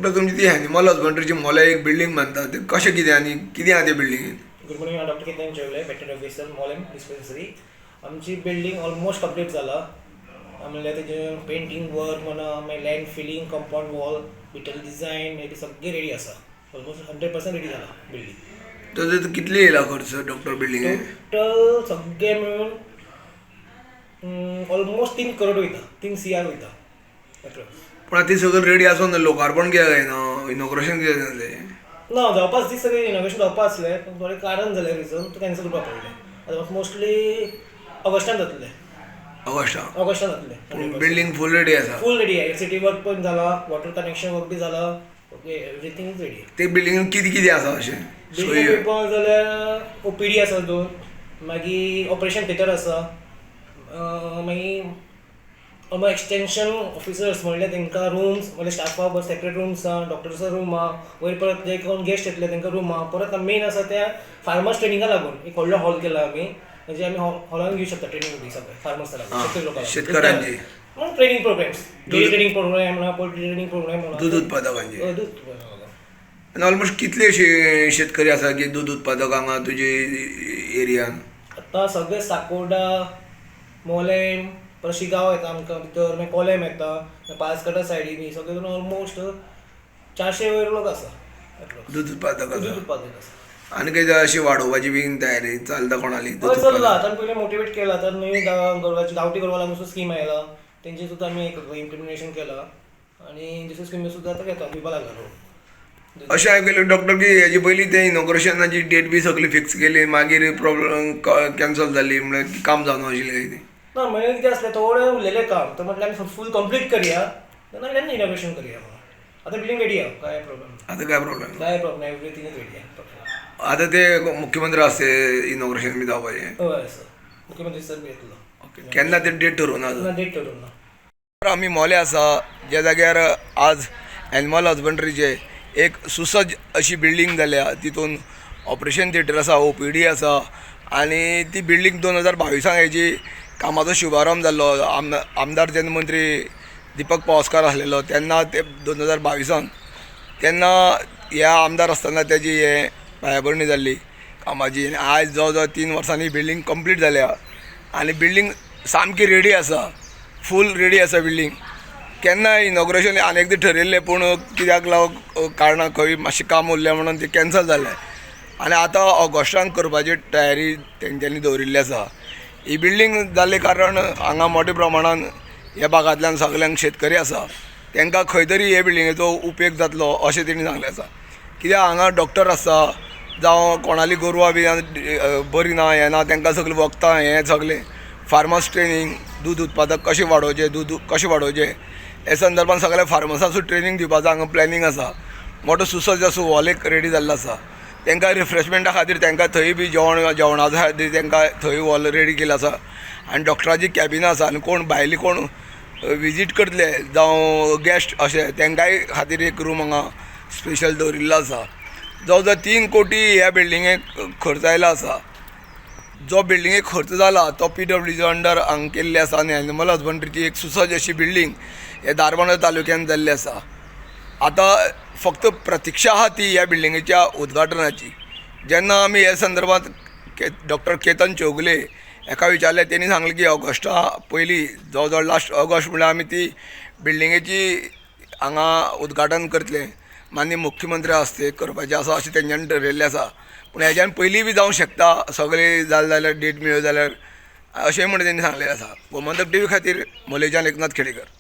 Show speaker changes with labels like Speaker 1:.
Speaker 1: Doctor, तुमची ती animal हजबंड्रीची मोल्या एक बिल्डींग बांदता, ते कशें कितें आनी कितें आहा ते बिल्डिंगेन?
Speaker 2: गुड मॉर्निंग, हांव doctor Ketan Chowgule, veterinary officer, Mollem dispensary. आमची बिल्डींग ऑलमोस्ट कंप्लीट जाला. म्हणल्यार तेजें पेंटींग वर्क म्हणा, मागीर लँड फिलींग, कंपाउंड वॉल, भितरलें डिजायन, हें सगळें रेडी आसा. ऑलमोस्ट 100% रेडी जाला बिल्डींग.
Speaker 1: तर कितले येयला खर्च डॉक्टर बिल्डिंगेक?
Speaker 2: टोटल सगळें मेळून ऑलमोस्ट 3 करोड वयता, 3 CR वयता एप्रोक्स.
Speaker 1: पूण आतां ती सगळें रेडी आसून लोकार्पण कित्याक जायना, इनॉग्रेशन कित्याक जायना तें?
Speaker 2: ना, जावपाच ती सगळें इनॉग्रेशन जावपा आसलें, पूण थोडें कारण जालें, रिजन तो कॅन्सल करपा पडलें. आतां मोस्टली ऑगस्टान जातलें.
Speaker 1: ऑगस्टाक?
Speaker 2: ऑगस्टान जातलें.
Speaker 1: पूण बिल्डींग फूल रेडी आसा?
Speaker 2: फूल रेडी आहे. सिटी वर्क पण जाला, वॉटर कनेक्शन वर्क बी जाला. Okay, everything is ready.
Speaker 1: ते बिल्डिंगेन कितें कितें आसा अशें सोयी?
Speaker 2: बिल्डींग पळोवंक जाल्यार ओपीडी आसा दोन, मागीर ऑपरेशन थिएटर आसा, मागीर मागीर एक्सटेंशन ऑफिसर्स म्हणल्यार तांकां रुम्स, म्हणल्यार स्टाफा सेपरेट रुम्स आहा, डॉक्टर्सो रूम आहा, वयर परत जे कोण गेस्ट येतले तांकां रूम आहा. परत मेन आसा त्या फार्मर्स ट्रेनिंगा लागून एक व्हडलो हॉल केला आमी, म्हणजे आमी हॉलान घेवंक शकता ट्रेनिंग बी सगळें फार्मर्सा लागून, शेतकरी लोकां लागून.
Speaker 1: शेतकारांची?
Speaker 2: Training programmes, dairy training programme म्हणा, पोल्ट्री ट्रेनिंग प्रोग्राम म्हणा.
Speaker 1: दूद उत्पादकांची?
Speaker 2: हय, दूद उत्पादकां.
Speaker 1: आनी ऑलमोस्ट कितले अशे शेतकरी आसा की दूद उत्पादक हांगा तुजे एरियान?
Speaker 2: आतां सगळे साकोर्डा, मोलेम, परत शिगांव येता आमकां भितर, मागीर कोलेम येता, मागीर पाळसकटा सायडीन बी सगळे करून ऑलमोस्ट 400 वयर लोक आसा एप्रोक्स.
Speaker 1: दूद उत्पादक
Speaker 2: दूद
Speaker 1: आसा?
Speaker 2: उत्पादक आसा.
Speaker 1: आनी कितें अशी वाडोवपाची बीन तयारी चलता कोणाली दूद
Speaker 2: हय, चल्ला.
Speaker 1: उत्पादक?
Speaker 2: आतां आमी पयलीं मोटिवेट केला. आतां नवी गोरवाची, गांवठी गोरवां लागून सुद्दां स्कीम आयला, तेंची सुद्दां आमी एक इम्प्लिमेंटेशन केला आनी दुसरी स्किमी सुद्दां आतां घेता, दिवपा लागला लोक.
Speaker 1: अशें आयकलें डॉक्टर की हेजे पयलीं तें इनॉग्रेशनाची डेट बी सगळी फिक्स केली, मागीर प्रॉब्लम कॅन्सल जाली, म्हणल्यार काम जावना आशिल्लें काय कितें?
Speaker 2: ना, म्हणल्यार कितें आसलें, थोडें उरलेलें काम तर म्हटलें आमी फूल कंप्लीट करया, मागीर इनॉग्रेशन करया म्हणून. आतां बिल्डींग रेडी आहा, काय प्रॉब्लम ना.
Speaker 1: आतां काय प्रॉब्लम ना?
Speaker 2: काय प्रॉब्लम, एवरीथींग is ready आहा.
Speaker 1: आतां ते मुख्यमंत्री आसते इनॉग्रेशन बी जावपाचें?
Speaker 2: हय सर, मुख्यमंत्री सर बी येतलो.
Speaker 1: ओके, केन्ना ते डेट ठरोवना अजून?
Speaker 2: ना, डेट ठरोवंक ना.
Speaker 1: आमी मोले आसा, ज्या जाग्यार आज एनिमल हजबंड्रीचे एक सुसज्ज अशी बिल्डींग जाल्या. तितून ऑपरेशन थिएटर आसा, ओपीडी आसा आनी ती बिल्डींग 2022 हेजी कामाचो शुभारंभ जाल्लो. आमदार जेन्ना मंत्री दीपक पावसकार आसलेलो तेन्ना, ते 2022 तेन्ना ह्या आमदार आसतना तेजी हे पायाभरणी जाल्ली कामाची. आनी आयज जवळ जवळ 3 वर्सांनी बिल्डींग कंप्लीट जाल्या आनी बिल्डींग सामकी रेडी आसा, फूल रेडी आसा बिल्डींग. केन्ना इनॉग्रेशन आनी एकदां ठरयल्लें, पूण कित्याक लागून कारणां खंय मातशें काम उरलें म्हणून तें कॅन्सल जालें आनी आतां ऑगस्टान करपाची तयारी तेंच्यांनी दवरिल्ली आसा. ही बिल्डींग जाल्ले कारण हांगा मोठ्या प्रमाणान ह्या भागांतल्यान सगल्यांक शेतकरी आसा, तांकां खंय तरी हे बिल्डिंगेचो उपेग जातलो अशें तेणी सांगलें आसा. कित्याक हांगा डॉक्टर आसा, जावं कोणाली गोरवां बी बरीं ना, हें ना, तांकां सगळीं वखदां, हें सगळें फार्मर्स ट्रेनींग, दूद उत्पादक कशें वाडोवचें, दूद कशें वाडोवचें हे संदर्भान सगळ्या फार्मर्सांक सुद्दां ट्रेनींग दिवपाचो हांगा प्लॅनींग आसा. मोठो सुसज्ज असो हॉल एक रेडी जाल्लो आसा. तांकां रिफ्रेशमेंटा खातीर तांकां थंय बी जेवण, जेवणाच्या खातीर तांकां थंय हॉल रेडी केल्लो आसा आनी डॉक्टराची कॅबिनां आसा. आनी कोण भायले कोण विजीट करतले जावं गेस्ट अशे तांकांय खातीर एक रूम हांगा स्पेशल दवरिल्लो आसा. जवळ जवळ 3 कोटी ह्या बिल्डिंगेक खर्च आयलो आसा. जो बिल्डिंगेक खर्च जाला तो पीडब्ल्यूडीच्या अंडर हांगा केल्ले आसा आनी एनिमल हजबंड्रीची एक सुसज्ज अशी बिल्डींग हे धारबांदोडा तालुक्यान जाल्ली आसा. आतां फक्त प्रतिक्षा आहा ती ह्या बिल्डिंगेच्या उद्घाटनाची. जेन्ना आमी हे संदर्भात डॉक्टर केतन चौगुले हेका विचारलें, तेणी सांगलें की ऑगस्टा पयलीं, जवळ जवळ लास्ट ऑगस्ट म्हणल्यार आमी ती बिल्डिंगेची हांगा उद्घाटन करतले, माननीय मुख्यमंत्री हस्ते करपाचें आसा अशें तेंच्यांनी ठरयल्लें आसा. पूण हेज्यान पयलीं बी जावंक शकता, सगळें जालें जाल्यार, डेट मेळ्ळी जाल्यार, अशें म्हणून तेणी सांगलेलें आसा. गोमंतक टीव्ही खातीर मोलेच्यान एकनाथ खेडेकर.